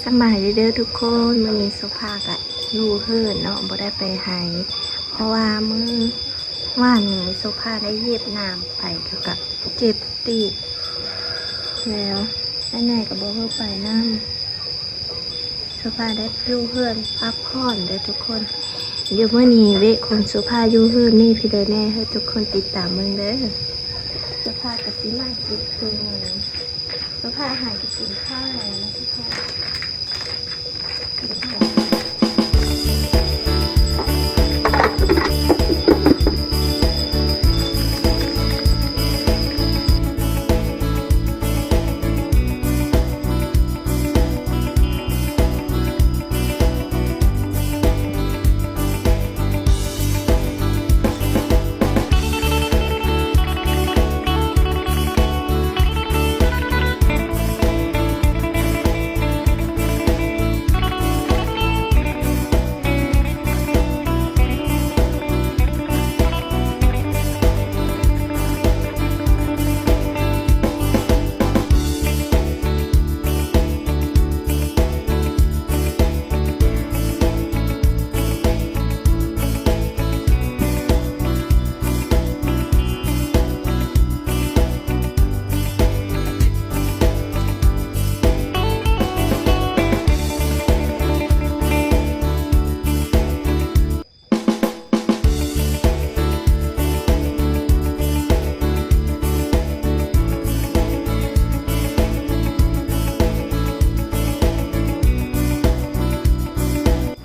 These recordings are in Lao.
ສະບາຍດີເດີທຸກຄົນ, ມື້ນີ້ໂສພາກະຢູ່ເຮືອນເນາະ ບໍ່ໄດ້ໄປໄຮ່ ເພາະວ່າມື້ວານນີ້ໂສພາໄດ້ຢຽບນ້ຳໄປ ແລ້ວກະເຈັບຕີນ ແລ້ວອ້າຍໃຫຍ່ກະບໍ່ໃຫ້ໄປນຳ. ໂສພາໄດ້ຢູ່ເຮືອນພັກຜ່ອນເດີທຸກຄົນ. ດຽວມື້ນີ້ເວະຂອງໂສພາຢູ່ເຮືອນມີຜູ້ໃດແດ່ ໃຫ້ທຸກຄົນຕິດຕາມເບິ່ງເດີ. ໂສພາກະຊິມາເກັບຄືນນີ້ ໂສພາຫາກະກິນຂ້າວແລ້ວນະທຸກຄົນ.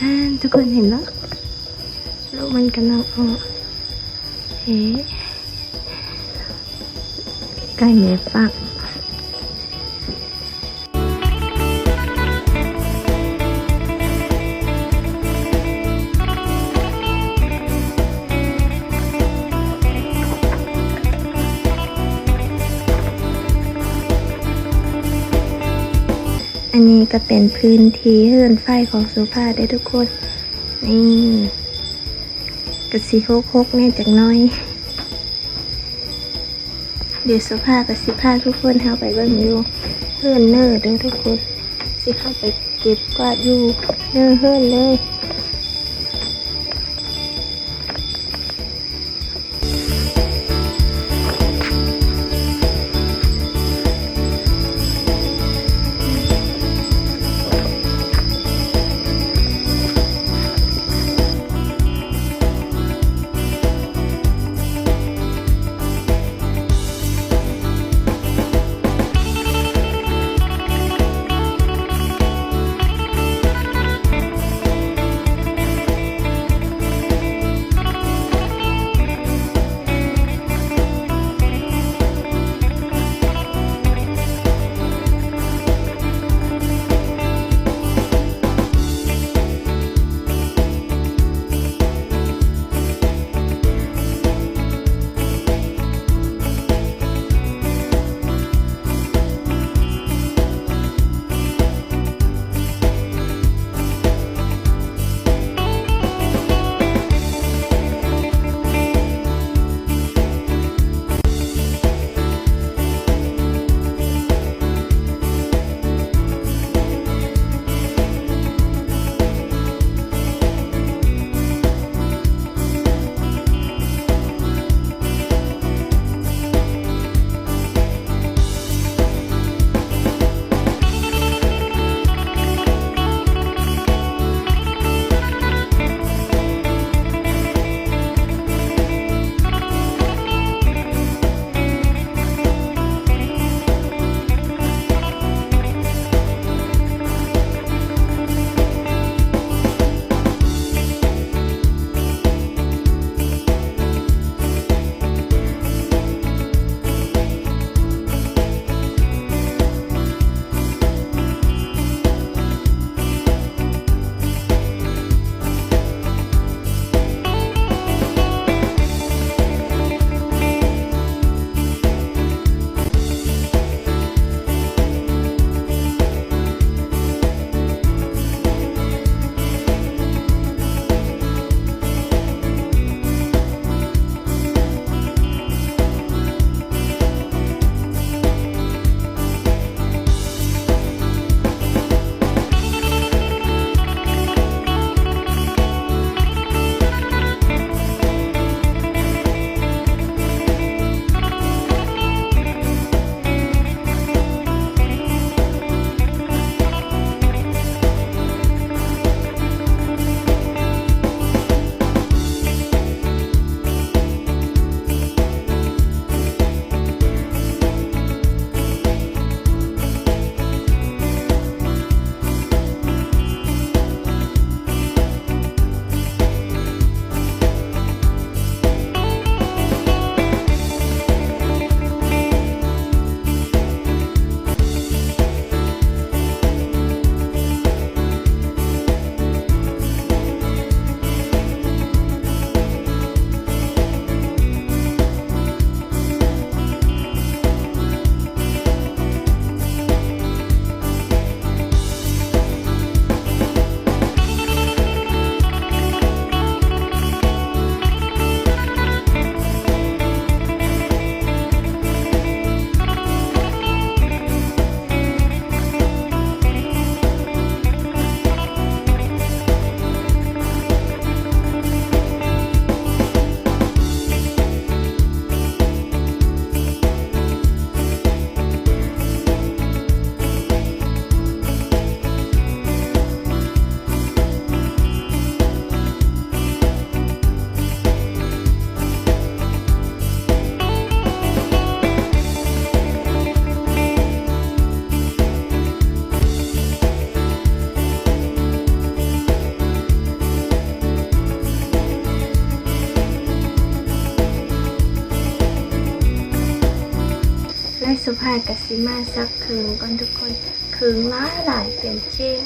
ອ່າ ທຸກຄົນເຫັນເນາະ ລູກມັນກຳລັງອອກ ເອີ ໄກ່ແມ່ຟັກ. ອັນນີ້ກະເປັນພື້ນທີ່ເຮືອນໄຟຂອງໂສພາເດີທຸກຄົນ. ນີ້ກະຊິຮົກໆແດ່ຈັກໜ້ອຍ. ດຽວໂສພາກະຊິພາທຸກຄົນເຮົາໄປເບິ່ງຢູ່ເຮືອນເນີເດີທຸກຄົນ. ຊິເຂົ້າໄປເກັບກວາດຢູ່ເນີເຮືອນເລີຍ. ກະຊິມາຊັກເຄິ່ງກ່ອນທຸກຄົນ ເຄິ່ງຫຼາຍໆ ເຕັມເຊງ.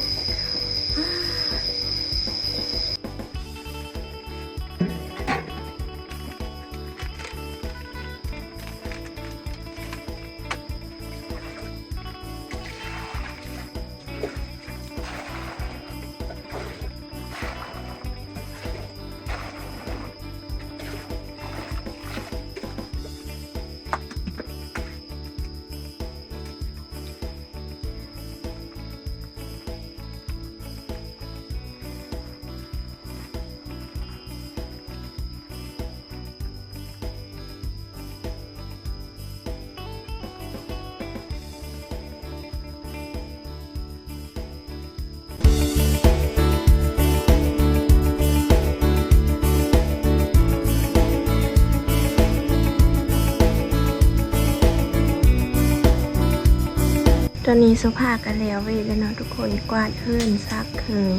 ຕອນນີ້ໂສພາກະແລ້ວເວກແລ້ວເນາະທຸກຄົນ ກວາດເຮືອນ ຊັກເຄິ່ງ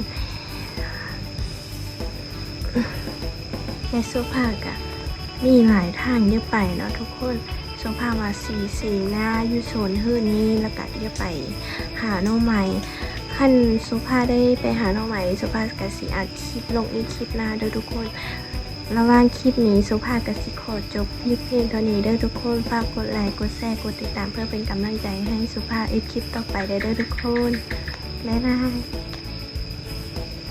ແລະໂສພາກະມີຫຼາຍທາງຈະໄປເນາະທຸກຄົນ. ໂສພາວ່າຊິເສນາຢູ່ໂຊນເຮືອນນີ້ ແລ້ວກະຈະໄປຫາໜໍ່ໄມ້. ຄັນໂສພາໄດ້ໄປຫາໜໍ່ໄມ້ ໂສພາກະຊິອັດຄລິບລົງອີກຄລິບໜ້າເດີທຸກຄົນ. ລະຫວ່າງຄລິບນີ້ ໂສພາກະຊິຂໍຈົບຄລິບພຽງເທົ່ານີ້ເດີທຸກຄົນ. ຝາກກົດໄລ ກົດແຊ ກົດຕິດຕາມ ເພື່ອເປັນກຳລັງໃຈໃຫ້ໂສພາເຮັດຄລິບຕໍ່ໄປໄດ້ເດີທຸກຄົນ. ບາຍບາຍ.